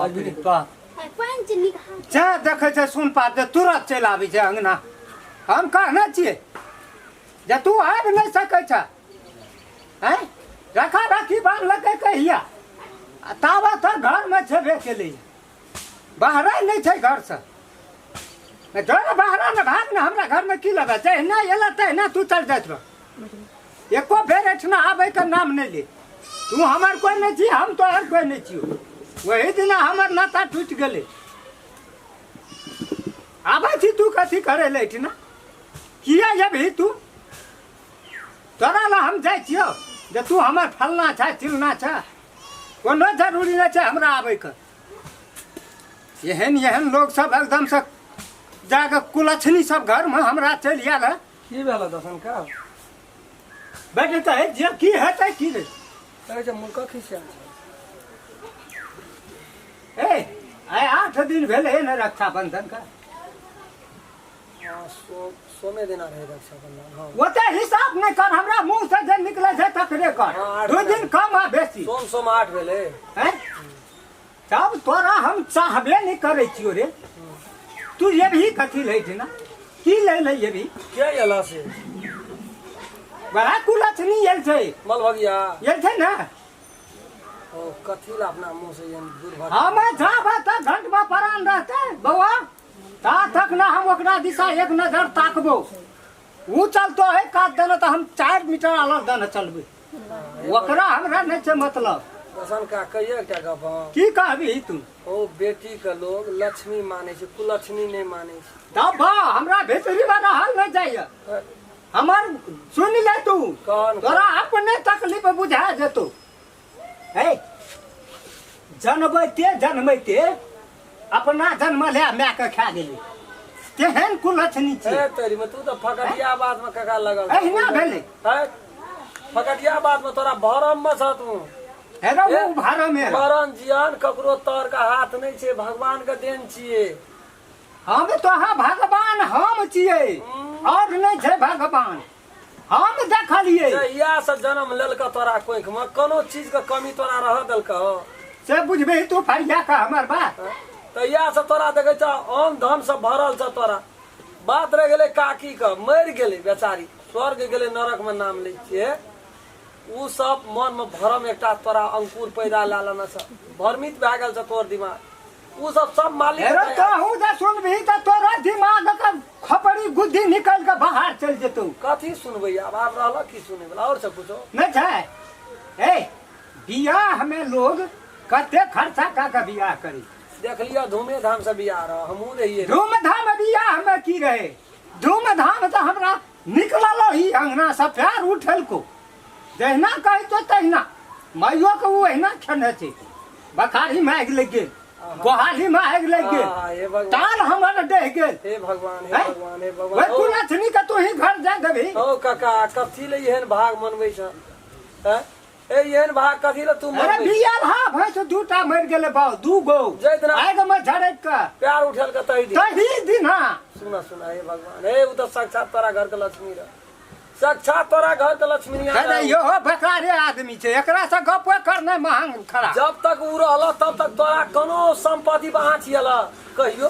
बाप रे बाप। जे देखै छै सुन पात जे तुरंत चलि आबै छै अंगना। हम कहने छियै जे तू आबि नहि सकै छ, आँय? रखा राखी बान्हलकै कहिया, आ ताबत तक घरमे छेबे केलै, बाहरे नहि छै घरसँ। जरे बाहरा ने भाग ने, हमरा घरमे की लेबै? जहिना एला तहिना तू चलि जाइत रह, एको बेर एहिठिना आबैके नाम नहि ले। तू हमर कोइ नहि छी, हम तोहर कोइ नहि छियौ। ओही दिना हमर नाता टूटि गेलै। आबै छी तू कथी करै लए एहिठिना? किया एबही तू? तोरा लए हम जाइ छियौ जे तू हमर फलना छ चिलना छ? कोनो जरूरी नहि छै हमरा आबैके। एहन एहन लोग सब एकदमसँ जाके कुलक्षणी सब घरमे हमरा चलि आयल है। की भेल दर्शन का? बैठ कहै छियै की हेतै की रे? कहै छै मुर्खा खिसिया छै। ए आइ 8 दिन भेलै ने रक्षाबंधन का। हाँ, सोमे दिना रहे रक्षाबंधन। हाँ। ओते हिसाब नहि कर, हमरा मुंह से जे निकलै छै तकरे कर। हाँ, 8 2 दिन। दिन कम आ बेसी। सोम सोम 8 भेलै। हैं? तब तोरा हम चाहबे नहि करै छियो रे। तू ये भी कथी लै ना, की लै ले ये भी? के एला से? बड़ा कुलक्षणी एल छै। मलभगिया एल छै ने। ओ कथी ला अपना मुंह से एहन दुर्भाग्य? हम जाबे तक घंट में परान रहते बौआ ता तक ना हम ओकरा दिशा एक नजर ताकबो। ऊ चलतो है कात देने तऽ हम 4 मीटर अलग देने चलबै, ओकरा हमरा नहि छै मतलब। दर्शन का कहिए एकटा गप। हम की कहबी तू? ओ बेटी के लोग लक्ष्मी मानै छै, कुलक्ष्मी नहि मानै छै। तब बा हमरा भीतरी में रहल नहि जाइए। हमर सुन ले तू। कौन? तोरा अपने तकलीफ बुझा जेतो। हे जनबैते जनमैते अपना जन्म ले माय के खा गेली, तेहन कुलक्षणी छै। ए तोरी में तू तऽ फकटिया बात में कका लगल। एहिना भेलै। है फकटिया बात में तोरा भरम में छ तू। हे रे, ओ भरम हे। मरण जियान ककरो तर का हाथ नहीं छे, भगवान के देन छिए। हम तो हाँ भगवान हम छिए, और नहीं छे भगवान। हम देखलिए जहिया से जन्म लेलक तोरा कोख में कोनो चीज के कमी तोरा रह देलक हो? से बुझबे तू फरिया का हमर बात। तहिया से तोरा देखे छ अन्न धन सब भरल छ तोरा। बात रह गेलै काकी के, मरि गेलै बेचारी, स्वर्ग गेलै नरक में नाम लै छियै। उ सब मन में भरम एकटा तोरा अंकुर पैदा ला लेने छ, भ्रमित भए गेल छ तोर दिमाग। उ सब सब मालिक हेरो के दया। तोहू जे सुनबही तऽ तोरा दिमाग के खपड़ी गुद्दी निकलि के बाहर चलि जेतौ। कथी सुनबै आब? आब रहल की सुनै वाला और सब कुछो नहि छै। ए बियाह में लोग कते खर्चा कऽ के बियाह करी। देख लिअ धूमे धाम से बियाह रह, हमहूँ रहियै। धूमधाम बियाह में की रहे? धूमधाम तऽ हमरा निकलल ही अंगना से पैर उठेलको, जहिना कहतो तहिना माइयो के ओ अहिना खेने छै। बखारी में आगि लागि गेल, गोहाली में आगि लागि गेल, आहा, हे भगवान। ताल हमर डहि गेल। हे भगवान, हे हैं? भगवान, हे ओहि भगवान। कुलक्षणी के तू ही घर जा देबही? ओ काका कथी ले एहन भाग मनबै छ? हैं? ए एहन भाग कथी ले तू अरे मनबै? बियल हा भैंस दूटा मरि गेलै बाउ, दू गो जाइत ना। आगि में झड़कि के प्यार उठेल के तही दिन। तही दिन। हाँ सुना सुना, हे भगवान, हे उ तऽ साक्षात तोरा घर के लक्ष्मी रह, साक्षात तोरा घर के लक्ष्मी अरे इहो बेकारे आदमी छै, एकरा से गप करनाइ महंग खड़ा। जब तक उ रहल तब तक तोरा कोनो संपत्ति पर आँच आयल कहियो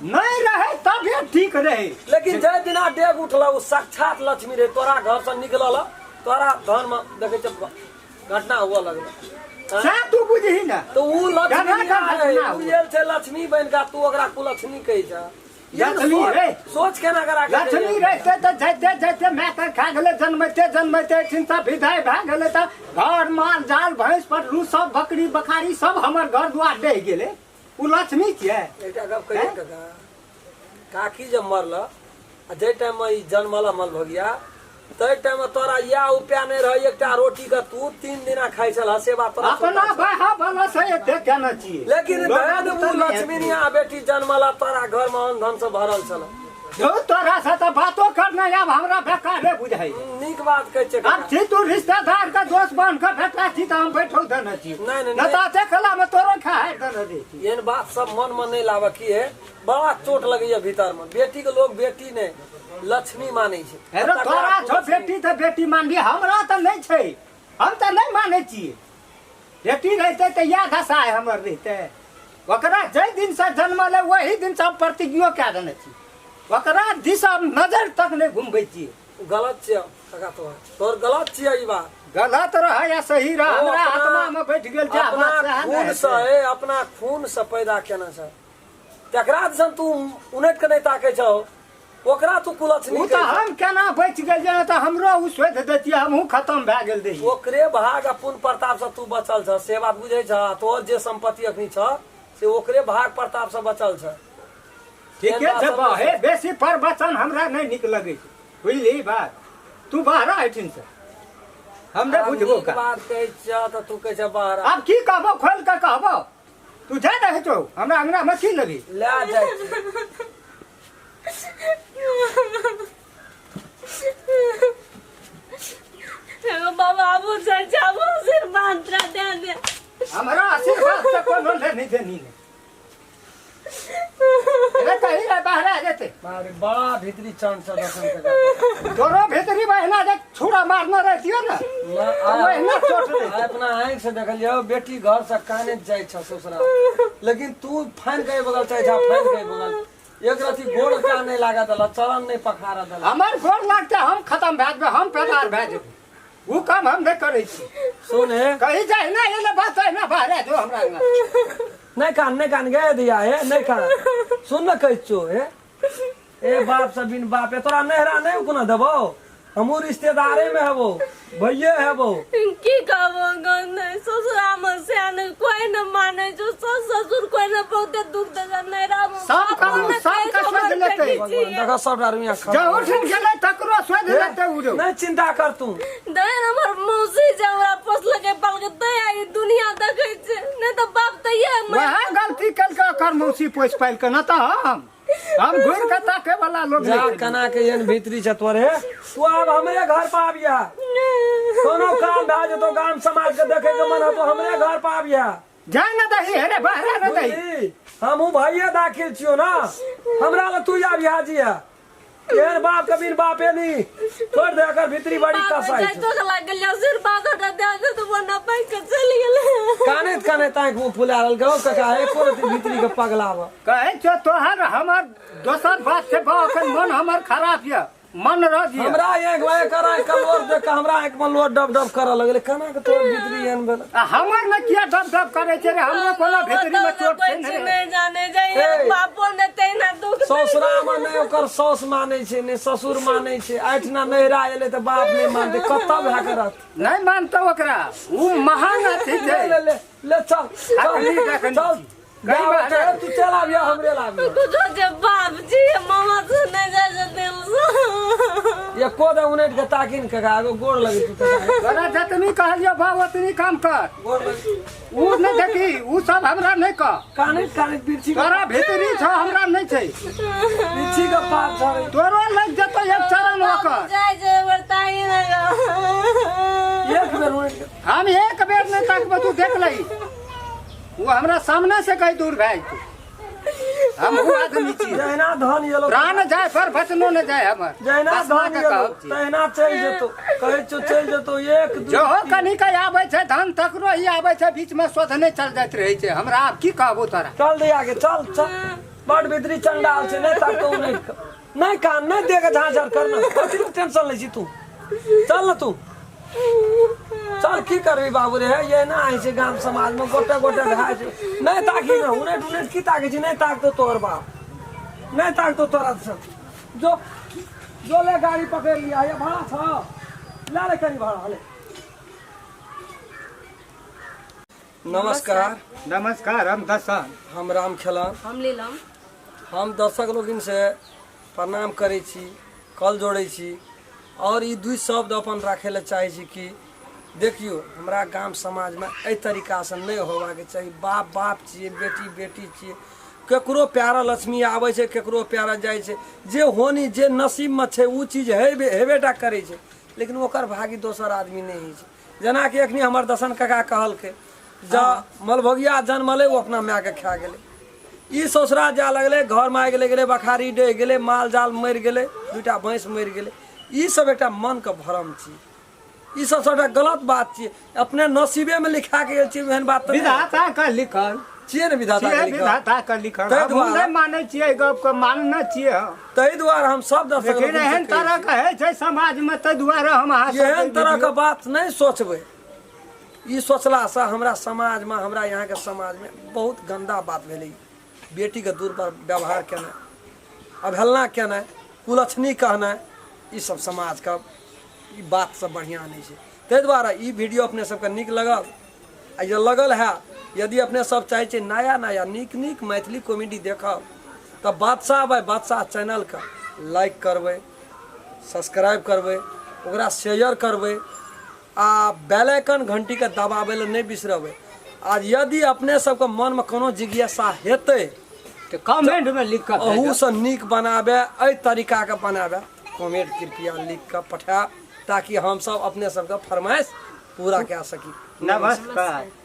नहीं रहे तबे ठीक रहे, लेकिन जै दिना डेग उठल उ साक्षात लक्ष्मी रहे तोरा घर से निकलल, तोरा धन में देखे छै घटना हुआ लगल। से तू बुझही ना। तो उ लक्ष्मी घटना रहे, घटना उ हुआ। आयल छै लक्ष्मी बन के, तू ओकरा कुलक्ष्मी कहै छ। लक्ष्मी रे। सोच केना करा के लक्ष्मी दैया? रहते तऽ जाइते जाइते माय के खा गेलै, जनमैते जनमैते एहिठिन सब विदाइ भए गेलै तऽ घर माल जाल भैंस पटरू सब बकरी बखारी सब हमर घर दुआर डहि गेलै। उ लक्ष्मी छियै? एकटा गप कहियै हैं? काका, काकी जब मरल आ जाहि टाइम में ई जन्मल हमर भगिया ताहि टाइम में तोरा इएह उपाय नहि रहै, एकटा रोटी के तू 3 दिना खाइ छलह से बात तोरा अपना सुनता छल। बाहा वाला से एते केने छियै। लेकिन लोग धन तऽ उ नहि लक्ष्मी हेतै। निया बेटी जन्मल तोरा घर में अन्न धन से भरल छल। जो तोरा से तऽ बातो करना आब हमरा बेकारे बुझाइ। नीक बात कहै छै आब छी तू रिश्तेदार के दोस्त बन के भेटला छी तऽ हम बैठल देने छी। नहि, नहि, नहि तऽ देखला में तोरो खाए देने रही। एहन बात सब मन में नहीं लाबऽ की है, बड़ा चोट लगैया भीतर में। बेटी के लोग बेटी नहीं लक्ष्मी मानै छै। अरे तोरा छौ बेटी तऽ बेटी मानबी, हमरा तऽ नहि छै, हम तऽ नहि मानै छियै। बेटी रहितै तऽ इएह दशा हमर रहितै। ओकरा जाहि दिनसँ जन्मल है ओही दिनसँ हम प्रतिज्ञो कए देने छी, ओकरा दिस हम नजर तक नहि घुमबै छियै। गलत छियै काका, तोहर तोहर गलत छियै ई बात। गलत रह या सही रह, ओ हमरा अपना आत्मा में बैठ गेल छै अपना बात सएह ने खून हेतै। से हे, अपना खून से पैदा केने छै, तकरा दिसन तू उनटि के नहि ताकै छौ, ओकरा तू कुलक्षणी ओ तऽ कहै छौ। हम केना बचि गेलियै, तऽ हमरो ओ शोधि दैतियै, हमहूँ खतम भए गेल रहियै। ओकरे भाग आ पुण्य प्रताप से तू बचल छ, से बात बुझै छ? तोहर जे संपत्ति अखनी छ से ओकरे भाग प्रताप से बचल छ। ठीके एहन बात छै सब बा, नहि हे छै। बेसी प्रवचन हमरा नहि नीक लगै छै, बुझली बात? तू बाहर एहिठिन से, हम नहि आब बुझबो नीक का। बात कहै छियह तऽ तू कहै छ बाहर। आब की कहबो, खोलि कऽ कहबो, तू जा रहै छौ हमरा अंगना मे की लेबही? लए जाइ छी। एगो बाबा आबू जाइ छै, आबू आशीर्वाद तोरा दे दे। हमरा आशीर्वाद से कोनो ले नहीं देनी ने रे, कही रे बाहर आ जेते। बाप रे, बड़ा भीतरी चांद से दर्शन के तोरो भीतरी बहिना जे छुरा मारने रहतियो ने तो ओहिना चोट रहितौ। अपना आँखि से देखलियो बेटी घर से काने जाइ छ ससुरा, लेकिन तू फाइन के बगल चाहे छ, फाइन के बगल एक रति गोड़ का नहीं लागा दला, चरण नहीं पखारा दला। हमर गोड़ लागते हम खत्म भए जेबै, हम पेदार भए जेबै, उ काम हम नहि करै छी। सुन हे, कही जाय ना एले बात है ना, बाहर जो हमरा अंगना। नहीं कान, नहीं कान गए दिया हे, नहीं कान, सुन न कहै छो हे, ए बाप से बिन बाप तोरा नहरा नहीं कोनो देबो, हमहूँ रिश्तेदारे में हेबो, भैये हेबो। की कहबो गन, ससुरा में से नहीं कोई न माने जो, सास ससुर कोई न, बहुते दुख दे नैहरा में। सब काम सब का सोच लेतै। देखो सब रुइया खा जहाँ उठिन गेलै तकरो सोच लेतै उ रो। नहीं चिंता कर तू। दे हमर मौसी जे हमरा पोसलकै पालकै तै आई दुनिया देखै छै, नहीं तऽ बाप तऽ ये वएह गलती केलकै ओकर मौसी पोसि पालि कऽ, न तऽ हम घुरि कऽ ताके वाला लोग जा नहि छलियै। कना के एहन भीतरी छ तोरे, तू आब हमरे घर पर आबिया, कोनो काम भए जेतो गाम समाज के देखे के मन हेतो हमरे घर पर आबिया। जाय न दही हेरे बाहरे न दही। बुझली? हमहूँ भाइये दाखिल छियो ना, हमरा लग तू आबिया जिया, एहन बाप के बिन बापे नहीं छोड़ दे, एकर भीतरी बड़ी कसाई जाय छै। तो लागल आशीर्वाद दे दे तो बना पाइ के चलि गेलै। कानैत कानैत आँखि मुँह फुला रहल गौ काका, एको रति भीतरी के पगलाब। कहै छौ तोहर हमर दोसर बात छै बा, एखन मन हमर खराब यऽ, मन रह दिअ। हमरा एक बार एकर आँखि के लोर देख के हमरा आँखि में लोर डब डब करऽ लगलै, केना के तोर भीतरी एहन भेल? आ हमर ने किया डब डब करै छै रे, हमरो कोनो भीतरी में चोट छै ने रे। नहि जाने जाइए ए। बापो ने तहिना दुख ससुरा में नहि ओकर साउस मानै छै, नहि ससुर मानै छै, एहिठिना नैहरा एलै तऽ बाप नहि मानतै, कतऽ भए के रहतै? नहि मानतौ ओकरा, उ महान अथी ले छै। ले ले ले चल चल अखनी देखनी चल छी। कई बार चल, तू चल आबिया हमरे लाबिया। कुछो जे बाप जी मामा से नहि जाइ छै दिल से। एको दे उनटि के ताकिन काका, एगो गोड़ लगे तू काका। तोरा जतनी कहलियो बा ओतनी काम कर। गोड़ लगे। उ नहि देखी, उ सब हमरा नहि कह। कानैत कानैत बिरछी के तोरा भीतरी छौ, हमरा नहि छै। बिरछी के पात झड़ै। तोरो लग जेतौ एक चरण ओकर। जाइ छै बरताई ने एक बेर उनटि के हम एक बेर नहि ताकबो, तू देख लही, वो हमरा सामने से कहीं दूर भए जेतै, हम उ आदमी छी। जहिना धन एलो प्राण जाय पर बचनो न जाय हमर। जहिना बसना धन के एलो कहब छी। तहिना चलि जेतौ, कहै छौ चलि जेतौ। एक दू जहो तीन। कनि के आबै छै धन तकरो ही आबै छै, बीच में शोधने चल जाइत रहै छै। हमरा आब की कहबो तोरा? चल दे आगे चल चल, बड भीतरी चंडाल छै, नहि ताकतौ नहि नहि कान नहि देके झाँझर करना, कथी के टेंशन लै छी तू? चल न तू चल, की करबी बाबू रे, ये ना होइ छै गाम समाज में गोटे गोटे भए छै। नहि ताकी ने उनैट उनैट की ताकै छी, नहि ताकतौ तोहर बाप, नहि ताकतौ तोरा सब। जो जो ले गाड़ी पकड़ लिया, ये भाड़ा छ ले ले कनी भाड़ा ले। नमस्कार। नमस्कार, हम दर्शन। हम राम खेलन। हम लीलम। हम दर्शक लोगिन से प्रणाम करै छी, कल जोड़ै छी और ई दुई शब्द अपन राखै लए चाहै छी कि देखियौ हमरा गाम समाजमे एहि तरीकासँ नहि होबाके चाही। बाप बाप छियै, बेटी बेटी छियै, केकरो प्यारा लक्ष्मी आबै छै, केकरो प्यारा जाइ छै, जे होनी जे नसीबमे छै ओ चीज हेबे हेबेटा करै छै, लेकिन ओकर भागी दोसर आदमी नहि होइ छै। जेनाकि एखनी हमर दर्शन काका कहलकै, जँ मलभोगिया जन्मलै ओ अपना मायके खा गेलै, ई ससुरा जाय लगलै, घरमे आगि लागि गेलै, बखारी डहि गेलै, माल जाल मरि गेलै, दूटा भैंस मरि गेलै। ई सब एकटा मनके भ्रम छी, ई सब सबटा गलत बात छियै, अपने नसीबेमे लिखा के गेल छियै, एहन बात तऽ नहि। विधाता के लिखल छियै ने विधाता छियै के लिखल? विधाता के लिखल। ताहि हमहूँ दुआरे- नहि मानै छियै एहि गपके, मानने छियै हम। ताहि दुआरे हम सब दर्शक लेकिन लोकनि से एहन कहै तरह के होइ छै समाजमे, ताहि दुआरे हम अहाँ छी, सबके एहन तरह के वीडियो- बात नहि सोचबै। ई सोचलासँ हमरा समाजमे, हमरा यहाँके समाजमे बहुत गन्दा बात भेलै। बेटीके दुर्व्यवहार केनाइ, अवहेलना केनाइ, कुलक्षणी कहनाइ, ई सब समाजके ई बात सब बढ़िआँ नहि छै। ताहि दुआरे ई वीडियो अपने सबके नीक लगल आ जे लगल है, यदि अपने सब चाहै छियै नया नया नीक नीक मैथिली कॉमेडी देखब तऽ बादशाह भाई बादशाह चैनलके लाइक करबै, सब्सक्राइब करबै, ओकरा शेयर करबै आ बेल आइकन घंटीके दबाबै लए नहि बिसरबै। आ यदि अपने सबके मनमे कोनो जिज्ञासा हेतै तऽ कमेंट में लिख कऽ भेजब। अहूसँ नीक बनाबे, एहि तरीकाके बनाबे, कमेंट कृपया लिख कऽ पठायब ताकि हमसब अपने सबके फरमाइश पूरा कए सकी। नमस्कार।